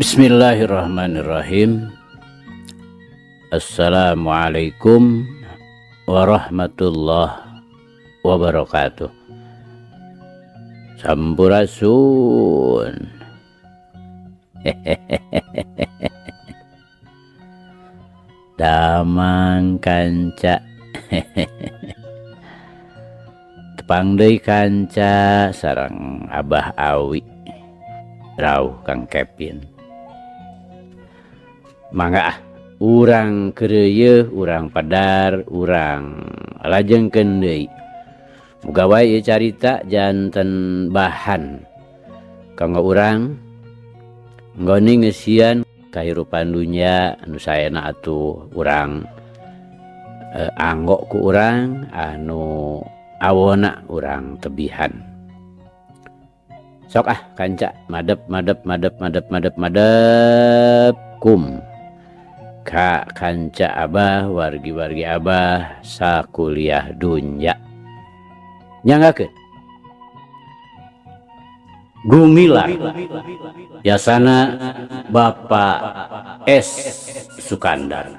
Bismillahirrahmanirrahim. Assalamualaikum warahmatullahi wabarakatuh. Sampurasun. Damang kanca. Tepang deui kanca sareng Abah Awi. Rauh Kang Kevin. Mangga ah, urang keureuyeun, urang padar, urang lajengkeun deui. Muga wae ieu carita janten bahan kanggo urang nggoni ngeusian kahirupan dunya anu saena atuh urang anggo ku urang anu awona urang tebihan. Sok ah kanca madep madep madep madep madep madep kum ka kanca abah wargi-wargi abah sakuliah dunya. Nyanggakeun Gumilar yasana Bapak S Sukandar.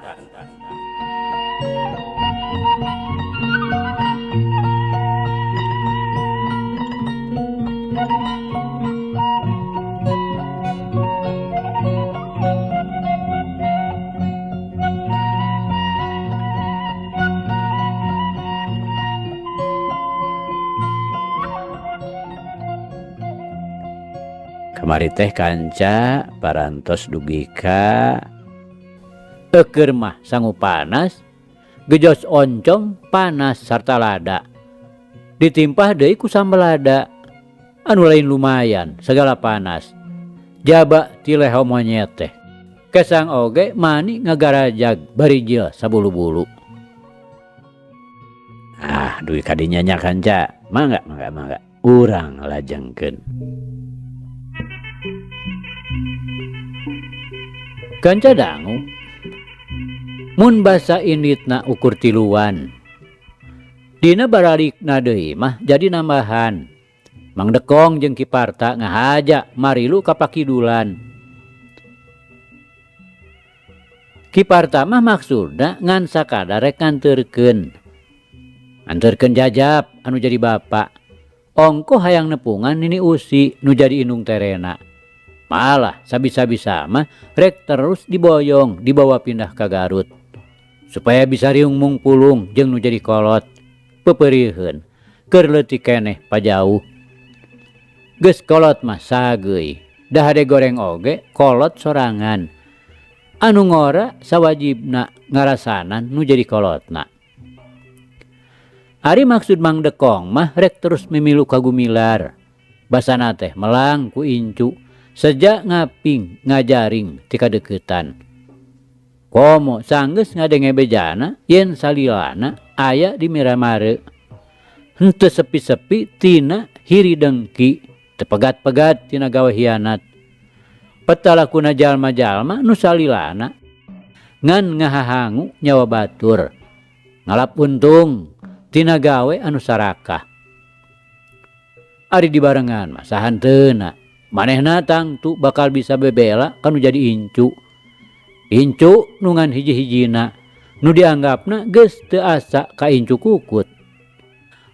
Kamari teh kanca parantos dugi ka eukeur mah sangu panas, gejos oncom panas sarta lada. Ditimpah deui ku sambel lada anu lain lumayan segala panas. Jaba ti leho monyet teh. Kesang oge mani ngagarajag barijil sabulu-bulu. Ah, dugi ka dinya nya kanca. Mangga mangga mangga urang lajengkeun. Kanca dangu mun basa inditna ukur tiluan. Dina baralikna deui mah jadi nambahan. Mang Dekong jeung Ki Parta ngahaja marilu ka pakidulan. Ki Parta mah maksudna ngan sakadar rek nganterkeun. Nganterkeun jajap anu jadi bapa. Ongkoh hayang nepungan Nini Usi nu jadi indung terena. Malah sabisa-bisa mah rek terus diboyong dibawa pindah ka Garut supaya bisa riung mungpulung jeung nu jadi kolot peperiheun keur leutik keneh pajauh. Geus kolot mah sageuy dahade goreng oge kolot sorangan anu ngora sawajibna ngarasanan nu jadi kolotna. Ari maksud Mang Dekong mah rek terus mimilu ka Gumilar basana teh melang ku incu sejak ngaping ngajaring ti kadeukeutan. Komo sanggeus ngadenge bejana yen salilana aya di Miramare. Henteu sepi-sepi tina hiri dengki, tepegat-pegat tina gawe hianat. Petalakuna jalma-jalma nu salilana ngan ngahahangu nyawa batur. Ngalap untung tina gawe anu sarakah. Ari dibarengan mah sahanteuna. Manehna tangtu bakal bisa bebela kanu jadi incu. Incu nu ngan hiji-hijina nu dianggapna geus teu asa ka incu kukut.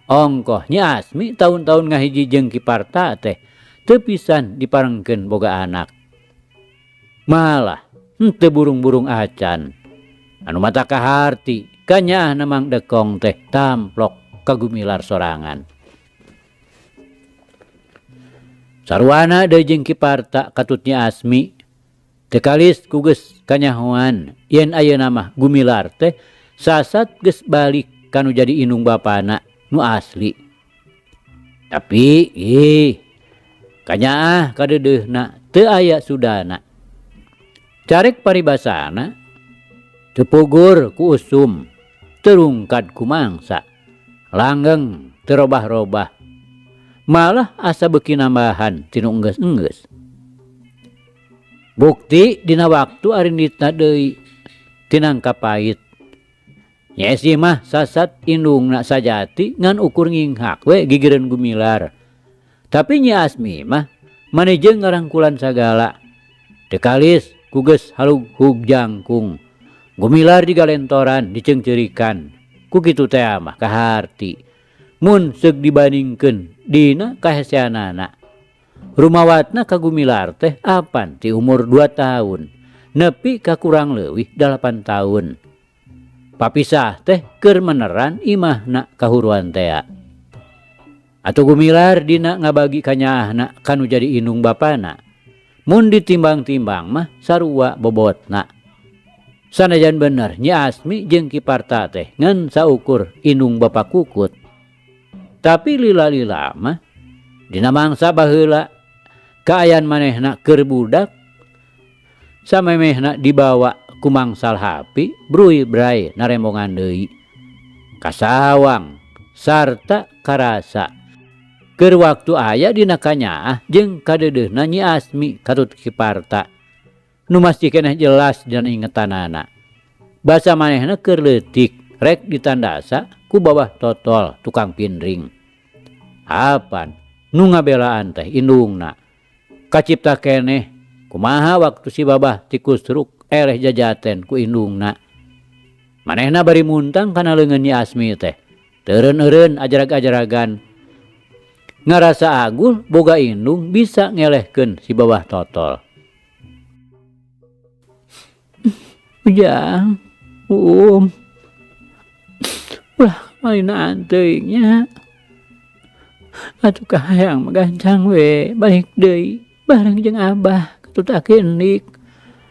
Ongkoh Nyi Asmi taun-taun ngahiji jeung Ki Parta teh teu pisan diparengkeun boga anak. Malah henteu burung-burung acan. Anu mata kaharti kanyaahna Mang Dekong teh tamplok ka Gumilar sorangan. Sarwana deui jeung Ki Parta katut Nyi Asmi teu kalis ku geus kanyahoan yen ayeuna mah Gumilar teh sasat geus balik kanu jadi indung bapana nu asli. Tapi ih kanyaah kadeudeuna teu aya sudana. Carek paribasana teu pugur ku usum, terungkad ku mangsa, langgeng teu robah-robah. Malah asa beuki nambahan tinu enggeus-enggeus. Bukti dina waktu arinditna deui tinangka pait. Nyi Esi mah sasat indungna sajati ngan ukur nginghak we gigireun Gumilar. Tapi Nyi Asmi mah maneh jeung ngarangkulan sagala. Teu kalis ku geus halughug jangkung. Gumilar digalentoran diceungceurikan. Ku kitu tea mah kaharti. Mun seug dibandingkeun dina kaheseanana. Rumawatna ka Gumilar teh apan ti umur 2 tahun nepi ka kurang leuwih 8 tahun. Papisah teh keur meneran imahna kahuruan tea. Atuh Gumilar dina ngabagi kanyaahna kanu jadi indung bapana. Mun ditimbang-timbang mah sarua bobotna. Sanajan bener Nyi Asmi jeung Ki Parta teh ngan saukur indung bapa kukut. Tapi lila-lila mah dina mangsa baheula kaayaan manehna keur budak samemehna dibawa ku Mangsal Hapi bruy bray narembongan deui. Kasawang sarta karasa. Keur waktu aya dina kanyaah jeung kadeudeuna Nyi Asmi katut Ki Parta. Nu masih keneh jelas dina ingetanana. Basa manehna keur leutik rek ditandasa ku babah totol tukang pindring. Apan nu ngabelaan teh indungna. Kacipta keneh kumaha waktu si babah tikusruk eleh jajaten ku indungna. Manehna bari muntang kana leungeun Nyi Asmi teh. Teureun-eureun ajarag-ajaragan. Ngarasa agul boga indung bisa ngelehkeun si babah totol. Ujang, ulah malinaan teuing nya. Atuh kahayang mah gancang we balik deui bareng jeung abah katut aki endik.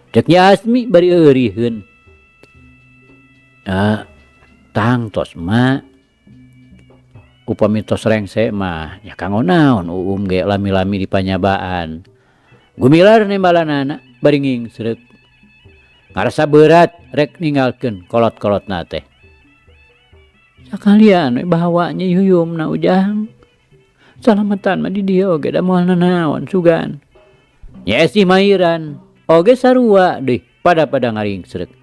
Cek Nyi Asmi bari euriheun. Tangtos ma. Upami tos rengse mah nya kanggo naon uum ge lami-lami di panyabaan. Gumilar nembalanana bari ngingsreuk. Ngarasa berat rek ninggalkeun kolot-kolotna teh. Sakalian we bawa Nyi Yuyumna Ujang. Salamatan mah di dieu oge da moal nanaon sugan. Nyi Esi mairan oge sarua deui pada-pada ngaringsreuk.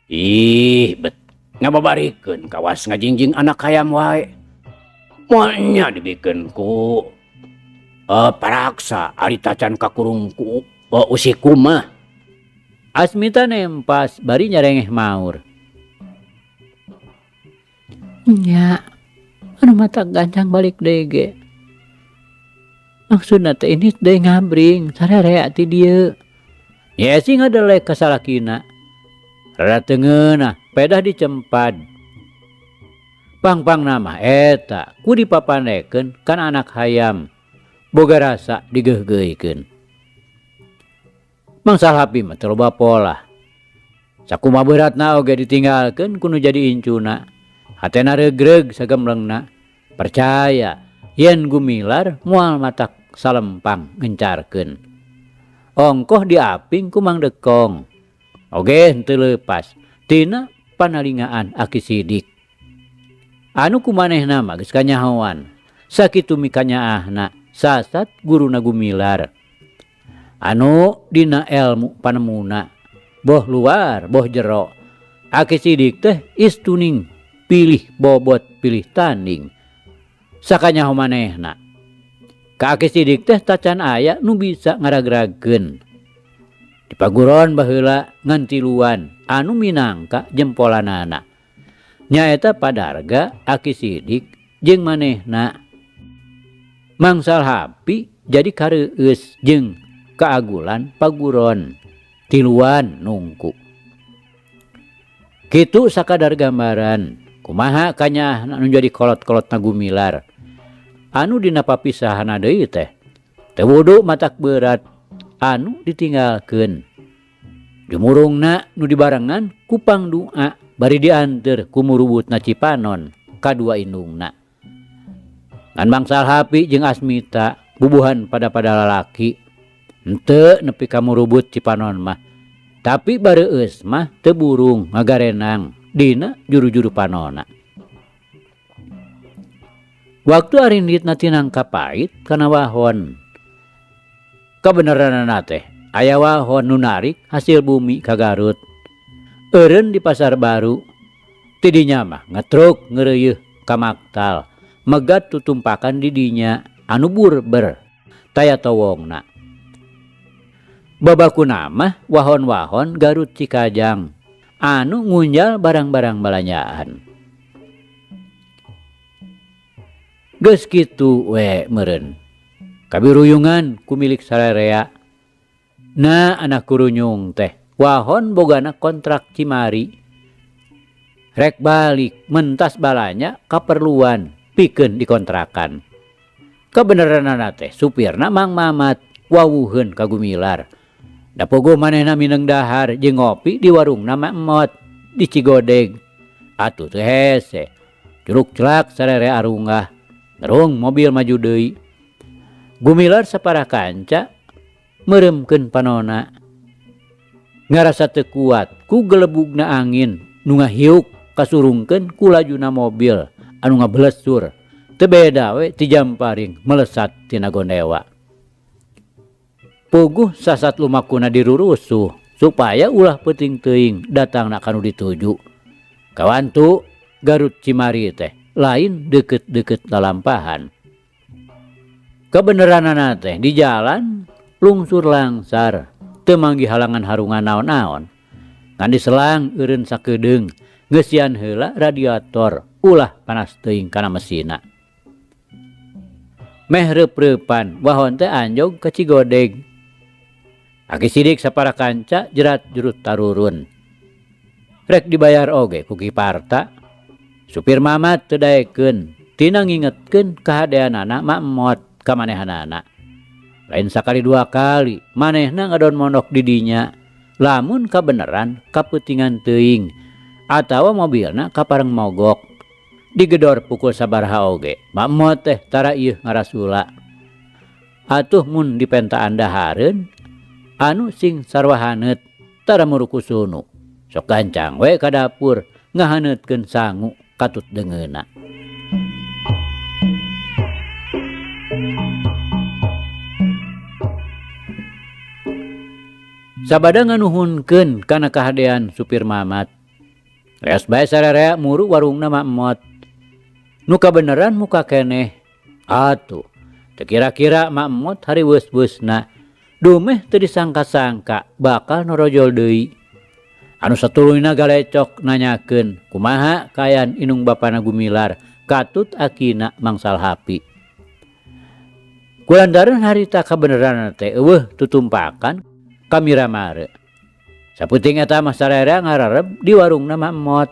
Ih, bet ngababarikeun kawas ngajingjing anak hayam wae. Moal nya dibikeun ku paraksa ari tacan kakurung ku usiku mah. Asmita nempas bari nyarengeh maur. Nya, anu mata gancang balik deui ge. Maksudna teh ini deui ngabring sararea ti dieu. Nyi Esi ngadelek ka salakina. Rada teu ngeunah pedah dicempad. Pang-pang nama eta ku dipapandekeun kana anak hayam. Boga rasa digeugeuikeun. Mangsal Hapi mah teu loba polah. Sakumaha beratna oge ditinggalkeun ku nu jadi incuna. Hatena regreg sagemlengna. Percaya yen Gumilar moal matak salempang ngencarkeun. Ongkoh diaping ku Mang Dekong. Oge henteu leupas tina panalingaan Aki Sidik. Anu kumanehna mah geus kanyahoan. Sakitu mikanyaahna sasat guruna Gumilar. Anu dina elmu panemuna boh luar boh jero. Aki Sidik teh istuning pilih bobot pilih tanding. Sakanyaho manehna. Ka Aki Sidik teh tacan aya nu bisa ngaragragkeun. Di paguron baheula ngan tiluan anu minangka jempolanana. Nyaeta Padarga, Aki Sidik jeung manehna. Mangsal Hapi jadi kareueus jeung keagulan paguron tiluan nungku. Kitu sakadar gambaran kumaha kanyaahna anu jadi kolot-kolotna Gumilar. Anu dina papisahana deui teh teu wudu matak berat anu ditinggalkeun. Jumurungna nu dibarengan ku pangdua bari dianteur ku murubutna Cipanon kadua indungna. Ngan Mangsal Hapi jeung Asmita bubuhan pada-pada lalaki henteu nepi ka murubut Cipanon mah. Tapi bareueus mah teu burung ngagarenang dina juru-juru panona. Waktu arinditna tinangka pait kana wahon. Kabeneranana teh aya wahon nu narik hasil bumi ka Garut. Eureun di pasar baru. Tidinya mah ngetruk ngeureuyeeh ka maktal. Megat tutumpakan di dinya anu burber taya towongna. Babakuna mah wahon-wahon Garut Cikajang anu ngunjal barang-barang balanjaan. Geus kitu we meureun. Kabiruyungan ku milik sarerea. Na anak kurunyung teh wahon bogana kontrak Cimari. Rek balik mentas balanya kaperluan pikeun dikontrakan. Kabeneranana teh supirna Mang Mamat wawuheun ka Gumilar. Da pogo manehna mineng dahar jeung ngopi di warungna Mak Emot di Cigodeg. Atuh teu hese. Curug celak sarere arunggah. Ngerung mobil maju deui. Gumilar saparah kanca meureumkeun panona. Ngarasa teu kuat ku gelebugna angin nu ngahiuk kasurungkeun ku lajuna mobil anu ngablesur. Teu beda we ti jamparing melesat tina gondewa. Puguh sasat lumakuna dirurusuh supaya ulah peuting teuing datangna ka nu dituju. Kawantu Garut Cimari teh lain deukeut-deukeut lalampahan. Kebeneranana teh di jalan lungsur langsar teu manggih halangan harungan naon-naon. Ngan diselang eureun sakedeung ngeusian heula radiator ulah panas teuing kana mesinna. Meh reup-reupan wahon teh anjog ka Cigodeg. Aki Sidik sapara kanca jerat jurut tarurun. Rek dibayar oge ku Ki Parta. Supir Mamat teu daekeun tina ngingetkeun kahadeanana Mak Emot ka manehanana. Lain sakali dua kali manehna ngadon mondok di dinya lamun kabeneran kapeutingan teuing atawa mobilna kapareng mogok. Digedor pukul sabaraha oge Mak Emot teh tara ieu ngarasula. Atuh mun dipentaan dahareun anu sing sarua haneut tara murukusunu. Sok gancang we ka dapur ngahaneutkeun sangu katut deungeunna. Sabada nganuhunkeun kana kahadean supir Mamat. Reos bae sarerea muru warungna Mak Emot. Nu kabeneran muka keneh. Atuh, teu kira-kira Mak Emot hariweus-weusna. Dumeh teu disangka-sangka bakal norojol deui. Anu satuluyna galecok nanyakeun kumaha kaayaan indung bapana Gumilar katut akina mangsal hapi. Kulantaran harita kabeneranna teh eueuh tutumpakan ka Miramare. Saputing eta mah sararea ngarareb di warungna Mak Emot.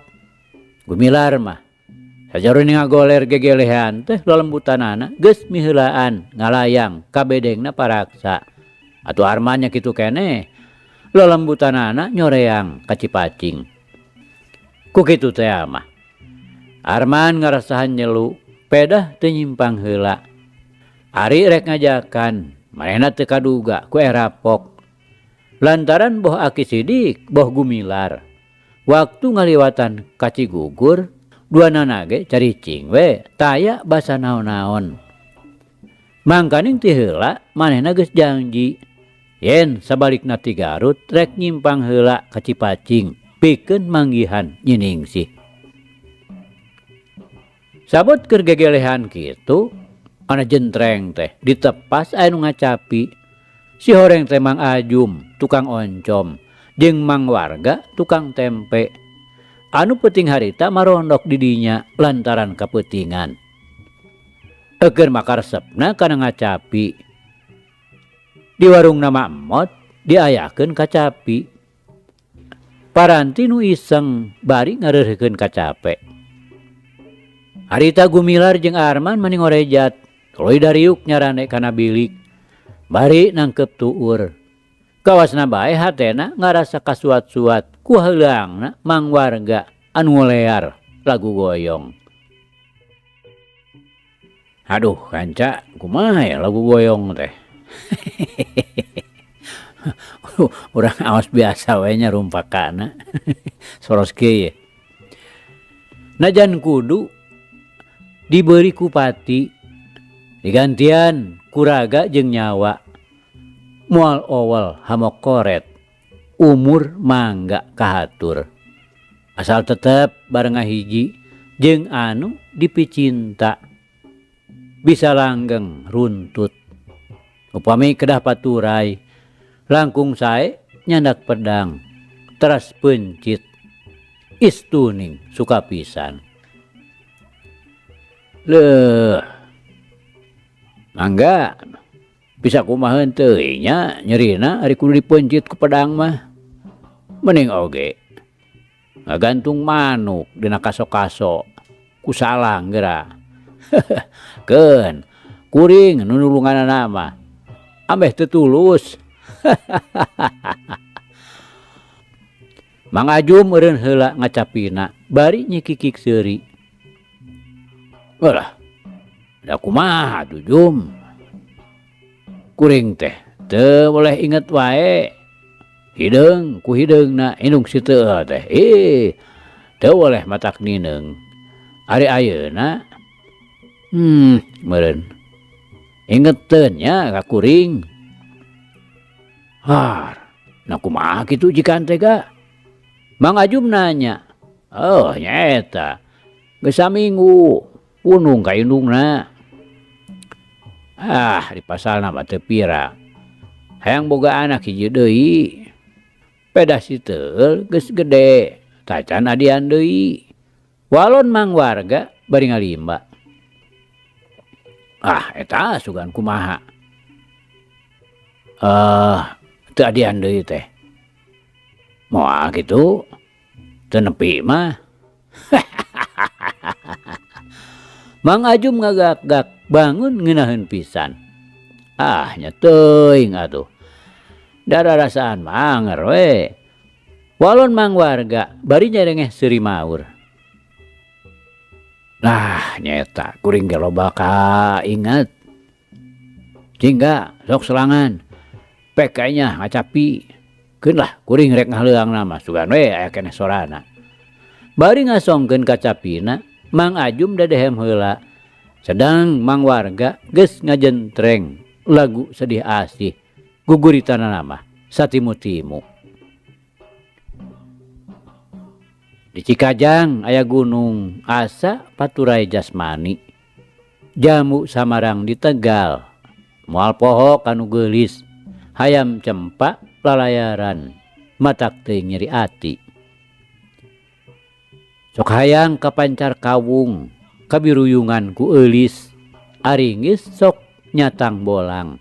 Gumilar mah sajaroning ngagoler gegelehan teh lelembutanana geus miheulaan ngalayang ka bedengna paraksa. Atuh Arman nya kitu keneh lelembutanana nyoreang ka Cipacing. Ku kitu teh mah Arman ngarasahan nyelu pedah teu nyimpang heula. Ari rek ngajakan manehna teu kaduga ku erapok. Lantaran boh Aki Sidik boh Gumilar. Waktu ngaliwatan ka Cigugur duanana ge caricing we taya basa naon-naon. Mangkaning ti heula manehna geus janji yen sabalikna ti Garut rek nyimpang heula ka Cipacing pikeun manggihan Nyiningsih. Sabot keur gegelehan kitu ana jentreng teh ditepas aya nu ngacapi. Si horeng teh Mang Ajum tukang oncom jeung Mang Warga tukang tempe. Anu peuting harita marondok di dinya lantaran kapeutingan. Eukeun mah karesepna kana ngacapi. Di warungna Mak Emot diayakeun kacapi. Paranti nu iseng bari ngareureuhkeun kacape. Harita Gumilar jeung Arman mani ngorejat, tuluy dariuk nyarande kana bilik. Bari nangkep tuur. Kawasna bae hatena ngarasa kasuat-suat ku heuleangna Mang Warga anu ngolear lagu goyong. Aduh kanca, kumaha ya lagu goyong teh? Urang awas biasa we nya rumpakana. Soros kieu ye. Najan kudu diberi ku pati, digantian kuraga jeung nyawa. Moal owel hamok koret, umur mangga kahatur. Asal tetep bareng ngahiji jeung anu dipicinta. Bisa langgeng runtut. Upami kedah paturai, Langkung sae nyandak pedang teras pencit istuning suka pisan. Leuh mangga bisa kumaha teuing nya nyerina ari kudu dipencit ku pedang mah. Mending oge ngagantung manuk dina kaso-kaso ku salang geura. Keun kuring nu nulunganana mah ambeh teu tulus. Mang Ajum eureun heula ngacapina bari nyikikik seuri. Ulah, da kumaha atuh Jum? Kuring teh teu boleh inget wae. Hideung ku hideungna indung si teu teh. Ih, teu boleh matak nineung. Ari ayeuna meureun ingeteun nya ka kuring. Har, nah kumaha kitu jikan teh ga? Mang Ajum nanya. Oh nyaeta geus saminggu punung ka indungna. Ah di pasalna mah teu pira. Hayang boga anak hiji deui. Pedah si teueul geus gede, tacan adian deui. Walon mang warga bari ngalimba. Ah eta sugan kumaha. Teu adian deui teh. Moal kitu teu nepi mah. Mang Ajum ngagak-gak bangun ngeunaheun pisan. Ah nya teuing atuh. Dararasaan manger we. Walon mang warga bari nyerengeh seuri maur. Nah nyaeta kuring ge loba kainget. Cingga sok selangan. Pek kayaknya ngacapi. Keun lah kuring rek ngahleungna mah sugan we aya keneh sorana. Bari ngasongkeun kacapina Mang Ajum dadehem heula. Sedang mang warga geus ngajentreng lagu sedih asih guguritanana mah satimu-timu. Di Cikajang aya gunung asa paturai jasmani. Jamu samarang di Tegal. Moal poho kanu geulis. Hayam cempa lalayaran matak teuing nyeri ati. Sok hayang kapancar kawung kabiruyungan ku eulis. Aringis sok nyatang bolang.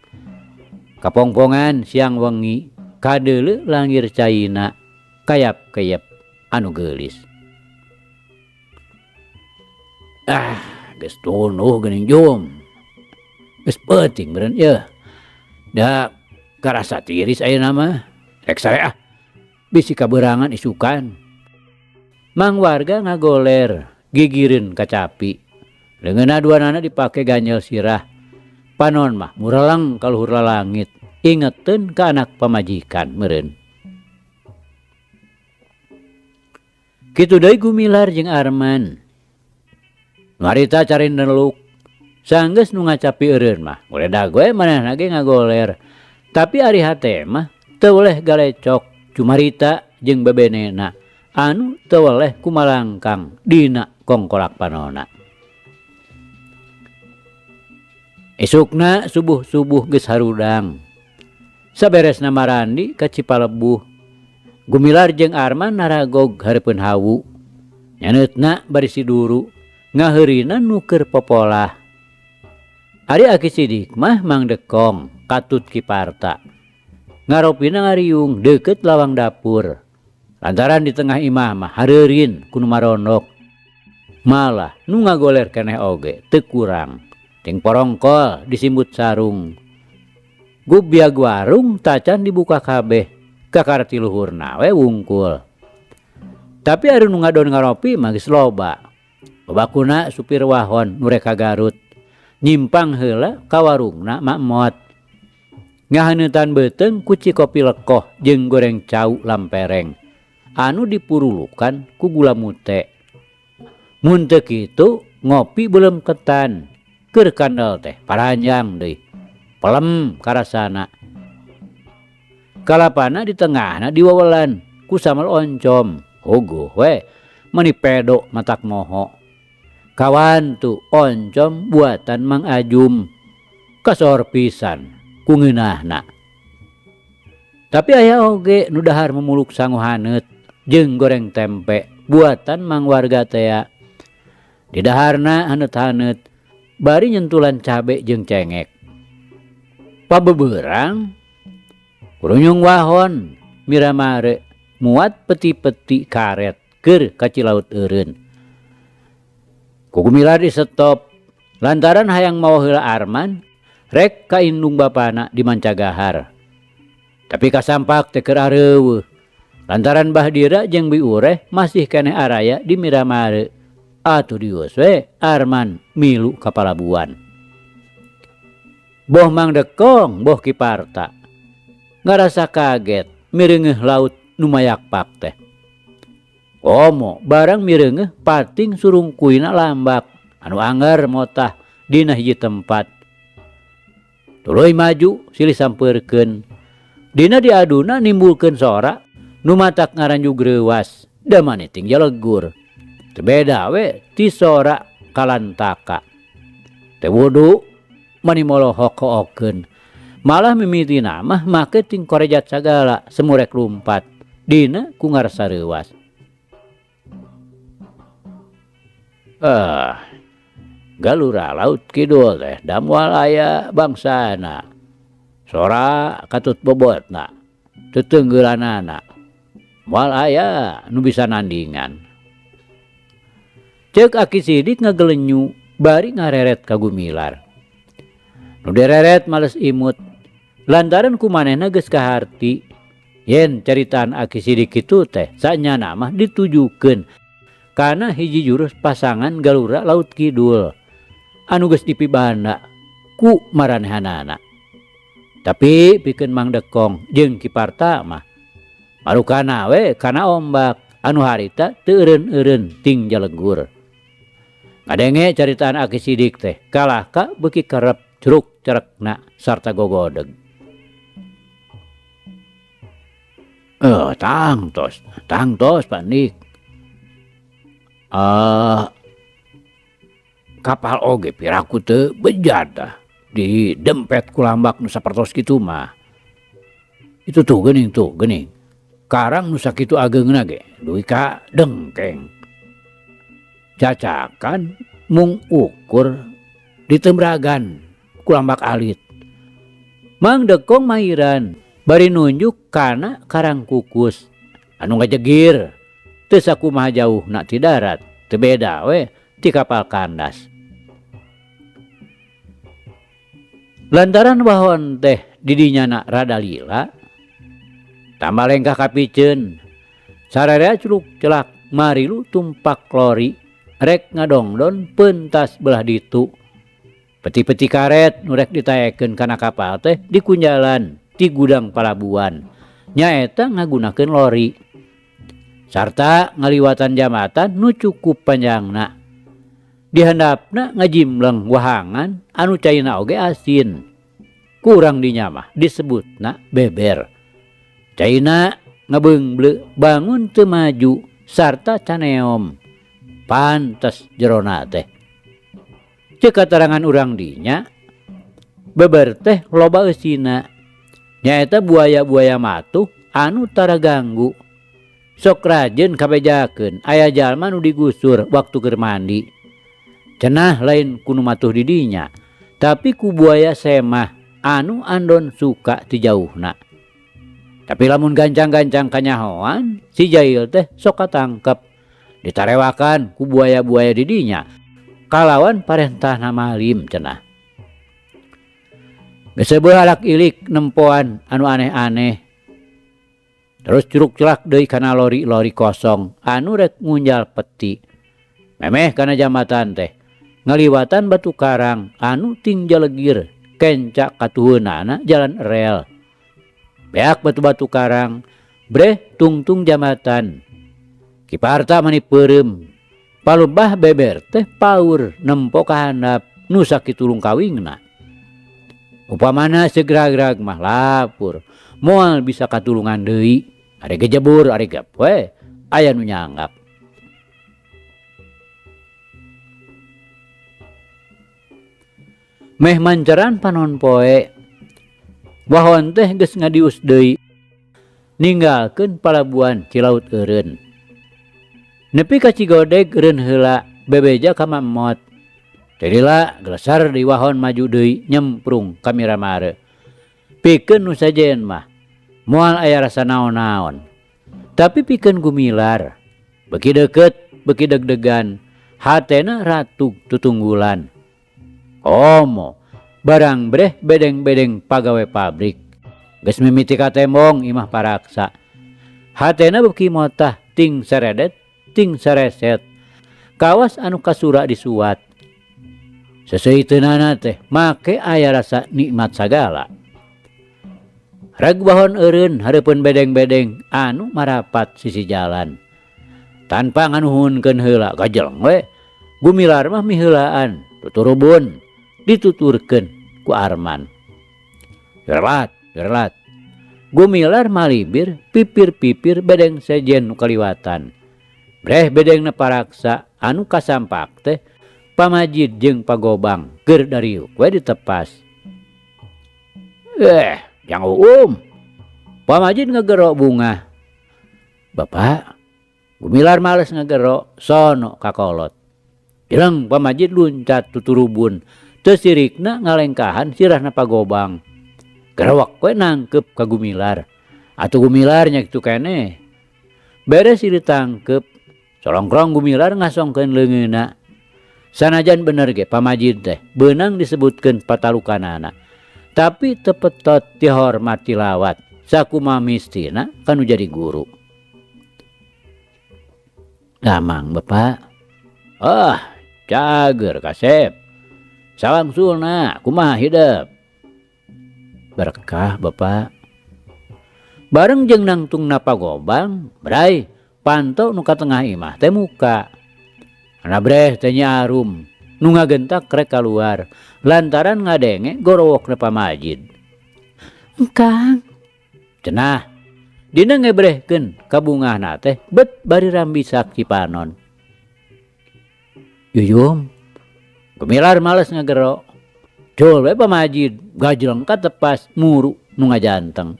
Kapongpongan siang wengi kadeuleu langir caina kayap-kayap anu geulis. Ah, geus tunuh geuning Jum. Geus peuting meureun ieu. Da karasa tiris ayeuna mah. Rek sare ah. Bisi kaberangan isukan. Mang warga ngagoler gigireun kacapi. Leungeunna duanana dipake ganjel sirah. Panon mah mureleng ka luhur lalangit. Ingeteun ka anak pamajikan meureun. Kitu deui Gumilar jeung Arman. Nu harita cari neluk. Sanggeus nu ngacapi eureun mah nguledag we manehna ge ngagoler. Tapi ari hate mah teu weleh galecok cumarita jeung bebenena anu teu weleh kumalangkang dina kongkolak panona. Esukna subuh-subuh geus harudang. Saberesna marandi ka Cipalebuh. Gumilar jeung Arman naragog hareupeun hawu. Nyaneutna bari siduru ngaheurina nu keur popolah. Ari Aki Sidik mah Mang Dekong katut Kiparta. Ngaropina ngariung deukeut lawang dapur. Lantaran di tengah imah mah hareurin ku nu marondok. Malah nu ngagoler keneh oge teu kurang. Ting porongkol disimbut sarung. Gubyag warung tacan dibuka kabeh. Kakara ti luhurna we wungkul. Tapi ari nu ngadon ngaropi mah geus loba. Babakuna supir wahon nu rek ka Garut. Nyimpang heula ka warungna Mak Mot. Ngahaneutan beuteung ku cikopi lekoh jeung goreng cau lampereng anu dipurulukan ku gula mute. Mun teu kitu ngopi beuleum ketan. Keur kandel teh paranjang deui. Pelem karasana. Kalapana di tengahna diwawelan ku samel oncom. Huguh we meuni pedo matak moho. Kawantu oncom buatan Mang Ajum. Kasohor pisan ku ngeunahna. Tapi aya oge nu dahar memuluk sangu haneut jeung goreng tempe buatan mang warga tea. Didaharna haneut-haneut bari nyentulan cabe jeung cengek. Pabeberang kurunyung wahon miramare muat peti-peti karet keur ka Cilaut Eureun. Ku Gumilar disetop lantaran hayang mawa heula Arman rek ka indung bapana di Mancagahar. Tapi kasampak teh keur areuweuh lantaran Bah Dira jeung Bi Ureh masih keneh araya di Miramare. Atuh dius we Arman milu ka palabuhan. Boh Mang Dekong boh Ki Parta ngarasa kaget mireungeuh laut nu mayakpak teh. Komo barang mireungeuh pating surungkuina lambak anu angger motah dina hiji tempat. Tuluy maju silih sampeurkeun. Dina diaduna nimbulkeun sora nu matak ngaranjug reuwas da maneh ting jalegur. Teu beda we ti sora kalantaka. Teu wudu mani molohok hookeun. Malah mimitina mah make ting korejat sagala semurek lumpat dina ku ngarasa reuwas. Galura laut kidul teh da moal aya bangsana. Sora katut bobotna, tetenggeulanana. Moal aya nu bisa nandingan. Ceuk Aki Sidik ngagelenyu bari ngareret ka Gumilar. Nu direret males imut lantaran ku manehna geus kaharti yen caritaan Aki Sidik kitu teh sanyana mah ditujukeun kana hiji jurus pasangan Galura Laut Kidul anu geus dipibanda ku maranehanana. Tapi pikeun Mang Dekong jeung Ki Parta mah marukana we kana ombak anu harita teu eureun-eureun ting jalegur. Ngadenge caritaan Aki Sidik teh kalahka beuki kerep curuk cerekna sarta gogodeg. Tangtos, tangtos Pak Dik. Kapal oge piraku teu bejat tah didempet ku lambak nu sapertos kitu mah. Itu tuh geuning tuh geuning. Karang nu sakitu ageungna ge dugi ka dengkeng. Cacakan mung ukur ditembragan ku lambak alit. Mang Dekong mairan bari nunjuk kana karang kukus anu ngajegir teu sakumaha jauhna ti darat teu beda we ti kapal kandas. Lantaran wahon teh didinyana rada lila tambah lengkah kapiceun sararea culuk celak marilu tumpak lori rek ngadongdon pentas belah ditu. Peti-peti karet nu rek ditaekeun kana kapal teh dikunjalan ti gudang palabuhan nyaeta ngagunakeun lori sarta ngaliwatan jambatan nu cukup panjangna. Dihandapna ngajimleng wahangan anu caina oge asin. Kurang dinya mah disebutna beber. Caina ngabeungbleu bangun teu maju sarta caneom. Pantes jerona teh. Ceuk katarangan urang dinya beber teh loba eusina. Nyaeta buaya-buaya matuh anu tara ganggu. Sok rajin kabejakeun aya jalma nu digusur waktu keur mandi. Cenah lain ku nu matuh di dinya, tapi ku buaya semah anu andon suka ti jauhna. Tapi lamun gancang-gancang kanyahoan, si jail teh sok katangkep. Ditarewakan ku buaya-buaya di dinya, kalawan parentahna malim cenah. Geus seubeuh alak ilik nempoan anu aneh-aneh. Terus curuk celak deui kana lori-lori kosong anu rek ngunjal peti. Memeh kana jambatan teh ngaliwatan batu karang anu ting jalegir kenca katuheunana jalan rel. Beak batu-batu karang breh tungtung jambatan. Ki Parta mani peureum. Palebah beber teh paur nempo ka handap nu sakitu lungkawingna. Upamana segrag-grag mah lapur moal bisa katulungan deui. Ari gejebur ari gep we aya nu nyanggap. Meh manceran panon poe wahon teh geus ngadius deui. Ninggalkeun palabuhan Cilaut eureun. Nepi ka Cigodeg eureun heula bebeja ka Mamot. Teu lila gelesar deui wahon maju deui nyemprung ka Miramare. Pikeun nu sejen mah moal aya rasa naon-naon. Tapi pikeun Gumilar beuki deukeut beuki deg-degan hatena ratug tutunggulan. Komo barang breh bedeng-bedeng pagawe pabrik geus mimiti katembong imah paraksa. Hatena beuki motah ting seredet ting sareset kawas anu kasura disuat. Seseuiteunana teh make aya rasa nikmat sagala. Reg wahon eureun hareupeun bedeng-bedeng anu marapat sisi jalan. Tanpa nganuhunkeun heula gajeleng we. Gumilar mah miheulaan tuturubun dituturkeun ku Arman. Relat, relat. Gumilar malibir pipir-pipir bedeng sejen nu kaliwatan. Breh bedengna paraksa anu kasampak teh Pamajid jeung Pagobang keur dariuk we ditepas. Jang Uum. Pamajid ngagero bungah. Bapak, Gumilar males ngagero sono kakolot. Jeleng Pamajid luncat tuturubun teu sirikna ngalengkahan sirahna Pagobang. Gerewek we nangkep ka Gumilar. Atuh Gumilar nya kitu keneh. Beres ditangkep, solongkrong Gumilar ngasongkeun leungeunna. Sanajan bener ge Pamajid teh beunang disebutkeun patalukanana. Tapi teu petot tihormat tilawat sakumaha mistina kanu jadi guru. Damang Bapak. Ah, cager kasep. Sawangsulna kumaha hidep. Berkah Bapak. Bareng jeung nangtungna Pagobang, bray, panto nu ka tengah imah teh muka. Ana breh teh Nyi Arum nu ngagentak rek kaluar lantaran ngadenge gorowokna Pamajid. Kang, cenah dina ngebrehkeun kabungahna teh bet bari rambisak cipanon. Yuyum, Gumilar males ngagero. Cul we Pamajid gajleng katepas muru nu ngajanteng.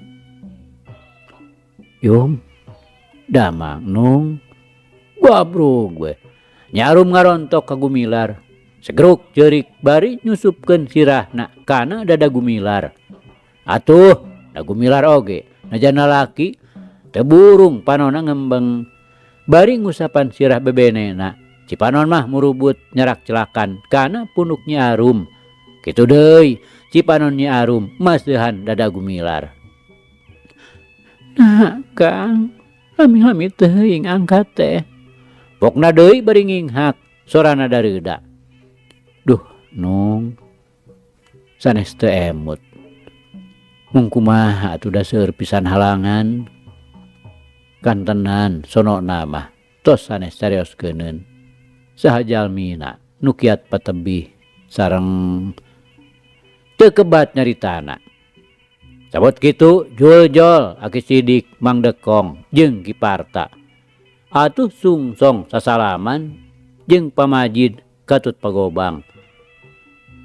Yum, damang nung, gabrug we. Nyi Arum ngarontok ka Gumilar. Segruk ceurik bari nyusupkeun sirahna kana dada Gumilar. Atuh, da Gumilar oge najan lalaki teu burung panonna ngembeng. Bari ngusapan sirah bebenena, cipanon mah murubut nyarak celakan kana punuk Nyi Arum. Kitu deui cipanon Nyi Arum maseuhan dada Gumilar. Nah, Kang, lami-lami teuing angkat teh. Pokna deui bari nginghak sorana dareuda. Duh, nung. Sanes teu emut. Mung kumaha atuh da seueur pisan halangan. Kantenan sonona mah tos sanes carioskeunun. Saha jalmina nu kiat patebih sareng teu kebat nyaritana. Sabot kitu jul-jol Aki Sidik Mang Dekong jeung Ki Parta. Atuh sungsong sasalaman jeung Pamajid katut Pagobang.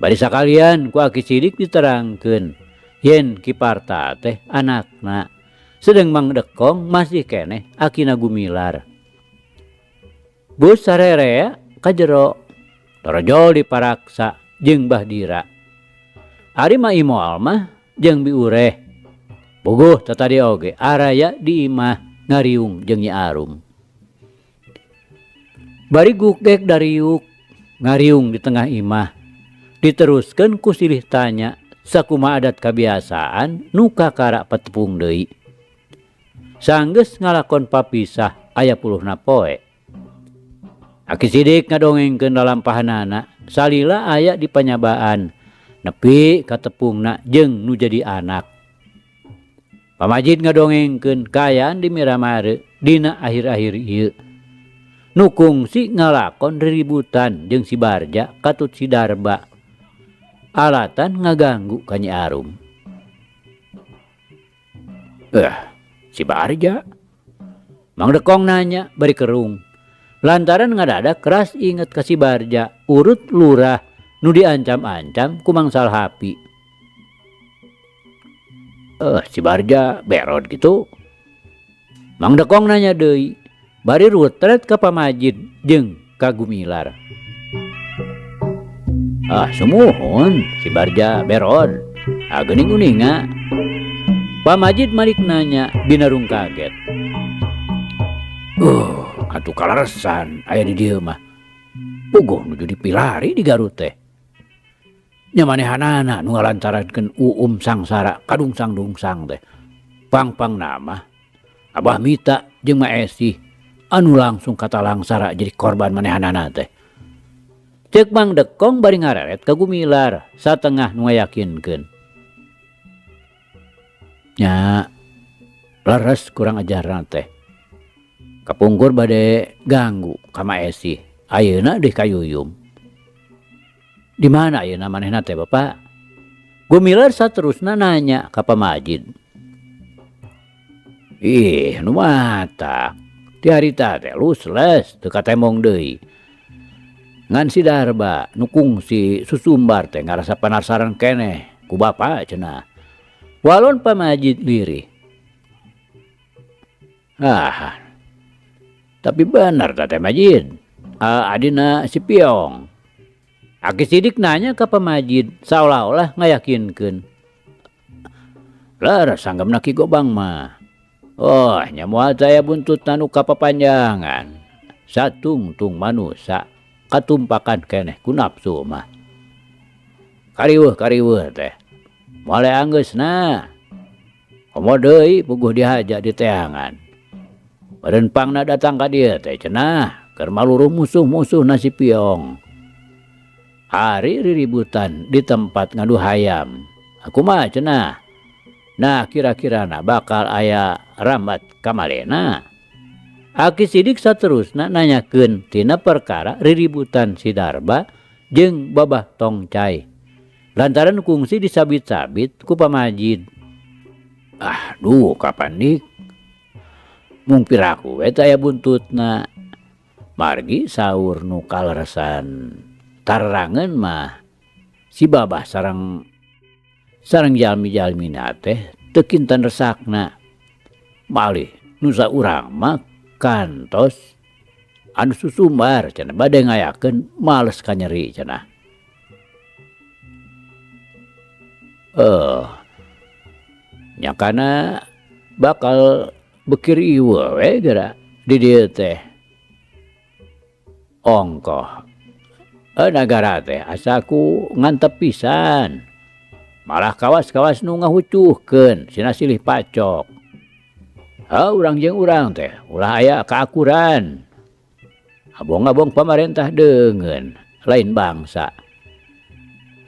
Bari sakalian ku Aki Sidik diterangkeun yen Ki Parta teh anakna. Sedeng Mang Dekong masih keneh akina Gumilar. Bus sarerea ka jero torojol diparaksa jeung Bah Dira. Ari Ma Imol mah jeung Bi Ureh. Puguh tatadi oge araya di imah ngariung jeung Nyi Arum. Bari gugek dariuk ngariung di tengah imah. Diteruskeun ku silih tanya sakumaha adat kabiasaan nu kakara patepung deui. Sanggeus ngalakon papisah aya puluhna poe. Aki Sidik ngadongengkeun lalampahanana salila aya di panyabaan nepi ka tepungna jeung nu jadi anak. Pamajid ngadongengkeun kaayaan di Miramare dina akhir-akhir ieu. Nu kungsi ngalakon riributan jeung si Barja katut si Darba. Alatan ngaganggu ka Nyi Arum. Si Barja? Mang Dekong nanya bari kerung. Lantaran ngadadak keras inget ka si Barja urut lurah nu diancam-ancam ku Mang Salhapi. Si Barja berod gitu. Mang Dekong nanya deui bari rutret ka Pamajid jeung ka Gumilar. Ah sumuhun si Barja Berod. Ah geuning uninga. Pamajid malik nanya binarung kaget. Atuh kalaresan aya di dieu mah. Puguh nuju dipilari di Garut teh. Nya manehanana nu ngalantarankeun uum sangsara kadungsang-dungsang teh. Pang-pang nama Abah Mita jeung Ma Esih anu langsung katalangsara jadi korban manehanana teh. Ceuk Mang Dekong bari ngareret ka Gumilar satengah nu ngayakinkeun. Nya leres kurang ajarna teh. Kapungkur bade ganggu ka Ma Esih. Ayeuna deh ka Yuyum. Di mana ayeuna manehna teh Bapak? Gumilar saterusna nanya ka Pamajid. Ih, nu matak. Ti harita teh lusles teu katemong deui. Ngan si Darba nu kungsi susumbar teh ngarasa penasaran keneh ku bapa cenah. Walon Pamajid lirih. Ah, tapi bener teh Majid. Adina si Piong. Aki Sidik nanya ke Pamajid seolah-olah ngayakinkeun. Leres sanggemna Ki Gobang mah. Oh, nya moal teh aya buntutna nu kapapanjangan. Satungtung manusa katumpakan keneh ku nafsu mah. Kariweuh-kariweuh teh. Moal anggeusna. Komo deui puguh dihaja di teangan. Meureun pangna datang ka dieu teh cenah keur maluruh musuh-musuh na si Piong. Ari riributan di tempat ngadu hayam. Kumaha cenah? Nah kira-kirana bakal aya rambat kamalena. Aki Sidik saterusna nanyakeun tina perkara riributan si Darba jeung Babah Tongcai. Lantaran kungsi disabit-sabit ku Pamajid. Ah duh kapan dik? Mung piraku we teh aya buntutna. Margi saur nu kaleresan tarerangeun mah si Babah sareng jalmi-jalmina teh teu kinten resakna. Malih nu saurang mah kantos anu susumbar cenah bade ngayakeun males kanyeri cenah. Nya kana bakal bekir ieu we geura di dieu teh. Ongkoh nagara teh asa ku ngantep pisan. Malah kawas-kawas nu ngahucuhkeun sina silih pacok. Urang jeung urang teh ulah aya kaakuran. Abong-abong pamarentah deungeun lain bangsa.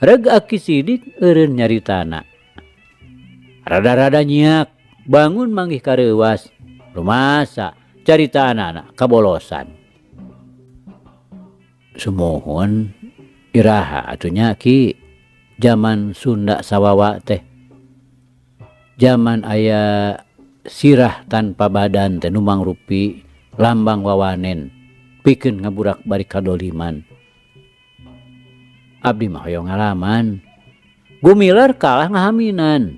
Reg Aki Sidik eureun nyaritana. Rada-rada nyiak bangun manggih kareuwas. Rumasa carita anak-anak kabolosan. Sumuhun iraha atunya Ki zaman Sunda sawawa teh. Zaman aya sirah tanpa badan teh nu mangrupi lambang wawanen pikeun ngaburak bari kadoliman. Abdi mah hoyong ngalaman. Gumilar kalah ngahaminan.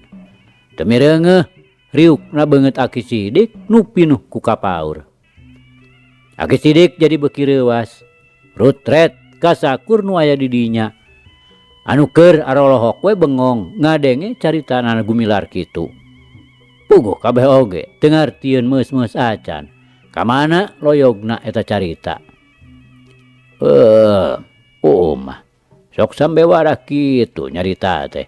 Teu mireungeuh riukna beungeut Aki Sidik nu pinuh ku kapaur. Aki Sidik jadi beuki reuwas. Rutret kasakur nu aya di dinya. Anu keur arolohok we bengong ngadenge caritana Gumilar kitu. Puguh kabeh oge teu ngartieun meus-meus acan. Kamana loyogna eta carita? Mah sok sambe warah kitu nyarita teh.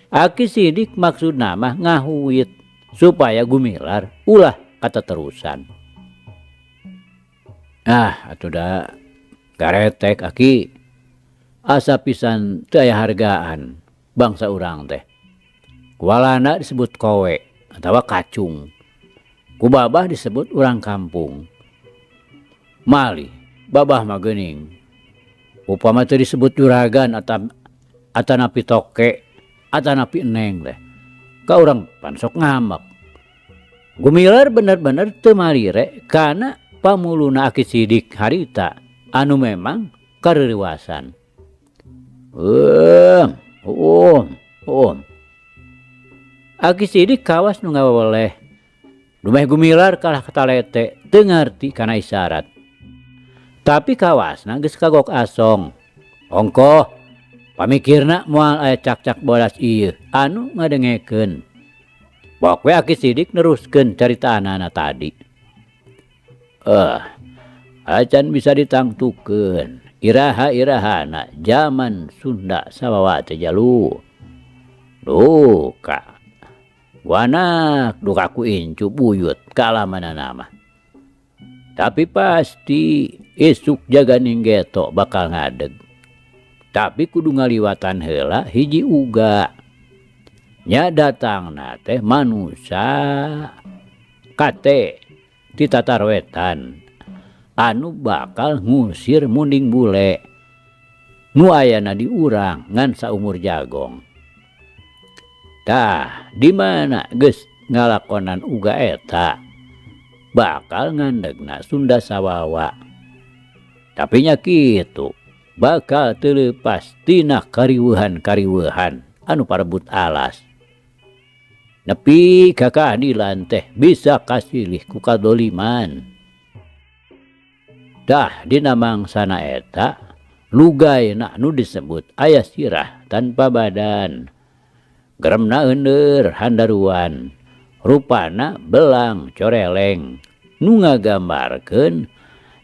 Aki Sidik maksudna mah ngahuit supaya Gumilar ulah kateterusan. Ah, atuh da garetek Aki. Asa pisan teu aya hargaan bangsa urang teh. Ku Walanda disebut kowe atawa kacung. Ku Babah disebut urang kampung. Malih Babah mah geuning. Upama teu disebut juragan atanapi toke atanapi eneng teh. Ka urang pan sok ngamek. Gumilar bener-bener teu marire kana pamuluna Aki Sidik harita anu memang kareurewasan. Aki Sidik kawas nu ngaweleh. Dumeh Gumilar kalah katalete teu ngarti kana isyarat. Tapi kawasna geus kagok asong. Ongkoh, pamikirna moal aya cakcak bodas ieu anu ngadengekeun. Bok we Aki Sidik neruskeun caritaanana tadi. Acan bisa ditangtukeun iraha-irahana jaman Sunda sawawa teh jalu. Duka. Guanak duka ku incu buyut kalamanana mah. Tapi pasti isuk jaganing geto bakal ngadeg. Tapi kudu ngaliwatan heula hiji uga. Nya datangna teh manusa kate ti tatar wetan anu bakal ngusir munding bule nu ayana di urang ngan saumur jagong. Tah di mana geus ngalakonan uga eta bakal ngandegna Sunda sawawa. Tapi nya kitu bakal teu leupas tina kariweuhan-kariweuhan anu parebut alas. Nepi ka kaadilan teh bisa kasilih ku kadoliman. Tah dina mangsana eta lugayna nu disebut aya sirah tanpa badan. Geremna euneur handaruan, rupana belang coreleng nu ngagambarkeun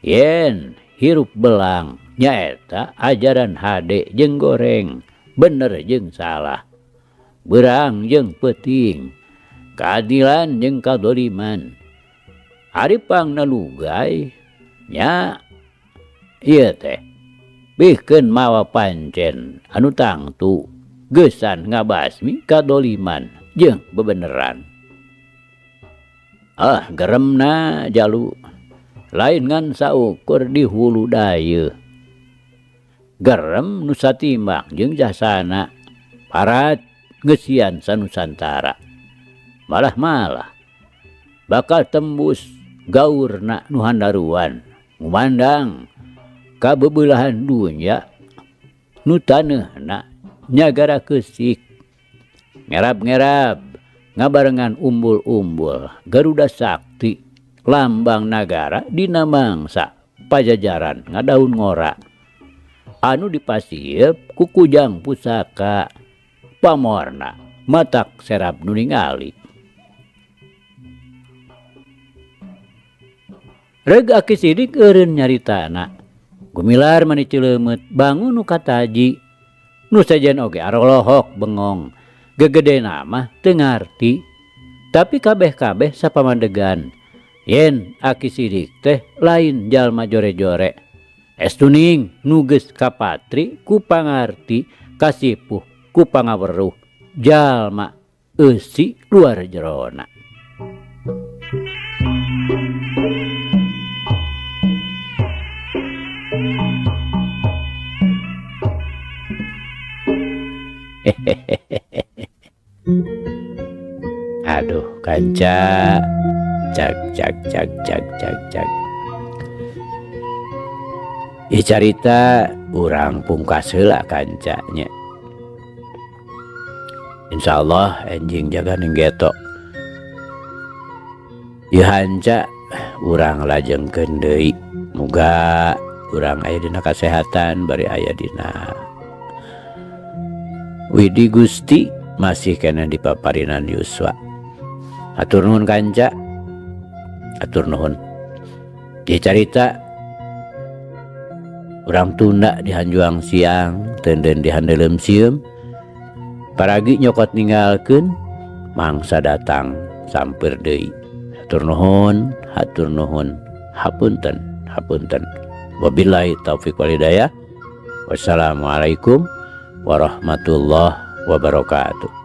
yen hirup belang nyaeta ajaran hade jeung goreng, bener jeung salah, beurang jeung peuting, keadilan jeung kadoliman. Ari pangna lugay nya ieu teh pikeun mawa pancen anu tangtu geusan ngabasmi kadoliman jeung bebeneran. Geremna jalu lain ngan saukur di hulu dayeuh. Gerem nu satimbang jeung jasana parat ngeusian sanusantara. Malah-malah bakal tembus gaurna nu handaruan ngumandang ka bebeulah dunya nu taneuhna nyagara keusik ngerab-ngerab ngabarengan umbul-umbul Garuda Sakti lambang nagara dina mangsa Pajajaran ngadaun ngora anu dipasiep ku kujang pusaka pamorna matak serap nu ningali. Reg Aki Sidik eureun nyaritana Gumilar mani ceuleumeup bangun nu kataji nu sejen oge arolohok bengong gegedena mah teu ngarti tapi kabeh-kabeh sapamandegan yen Aki Sidik teh lain jalma jore-jore estuning nu geus kapatri ku pangarti kasipuh ku pangaweruh jalma eusi luar jerona. Aduh kanca cak cak cak cak cak cak. Ieu carita urang pungkas heula kancanya. Insyaallah enjing jaga ning geto. Ieu hanca urang lajengkeun deui. Muga urang aya dina kasehatan bari aya dina Widi Gusti masih kena di paparinan Yuswa. Hatur nuhun kanca. Hatur nuhun. Ieu carita urang tunda di hanjuang siang, teunden di handeuleum sieum. Paragi nyokot ninggalkeun mangsa datang sampeur deui. Hatur nuhun, hatur nuhun. Hapunten, hapunten. Wabillahi taufik wal hidayah. Wassalamualaikum warahmatullahi wabarakatuh.